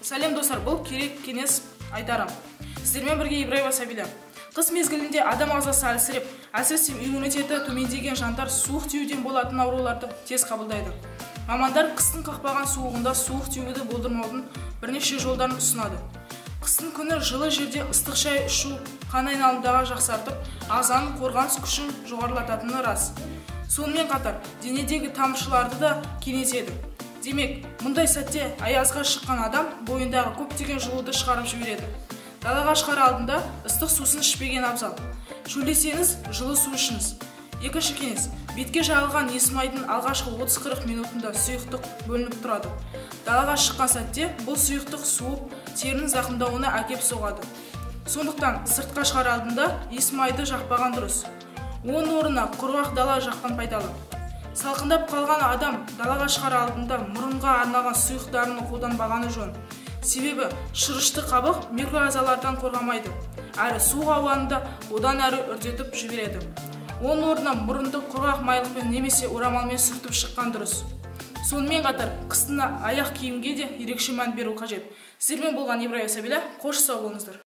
Сәлем, достар, бұл керек кеңес айтарым. Сіздермен бірге Ибраева Сабила. Қыс мезгілінде адам ағзасы әлсіреп, әсіресе иммунитеті төмендеген жандар суық тиюден болатын ауруларды тез қабылдайды. Мамандар қыстың қақпаған суығында суық тиюді болдырмаудың бірнеше жолдарын ұсынады. Қыстың күні жылы жерде ыстық шай ішу қан айналымдағы жақсартып, ағзаның қорғаныс күшін жоғарылататыны рас. Сонымен қатар, денедегі тамшыларды да кеңейтеді. Демек, мұндай сәтте аязға шыққан адам бойындағы көптеген жылуды шығарып жібереді. Далаға шығар алдында ыстық сусын ішпеген абзал. Шөлдесеңіз, жылы су ішіңіз. Екінші кеңес: бетке жағылған есмайдың алғашқы 30-40 минутында сұйықтық бөлініп тұрады. Далаға шыққан сәтте бұл сұйықтық суып, терінің зақымдауына әкеп соғады. Сондықтан сыртқа шығар алдында есмайды жақпаған дұрыс. Оның орнына құрғақ дала жаққан пайдалы. Салқындап қалған адам далаға шығар алдында мұрынға арналған сұйық дәріні қолданбағаны жөн. Себебі шырышты қабық микроағзалардан қорғамайды, әрі суық ауаны да одан әрі үрдетіп жібереді. Оның орнына мұрынды құрғақ майлықпен немесе орамалмен сүртіп шыққан дұрыс. Сонымен қатар қыстың аяқ киімге де ерекше мән беру қажет. Сіздермен болған Ибраева Сабила, қош сау болыңыздар.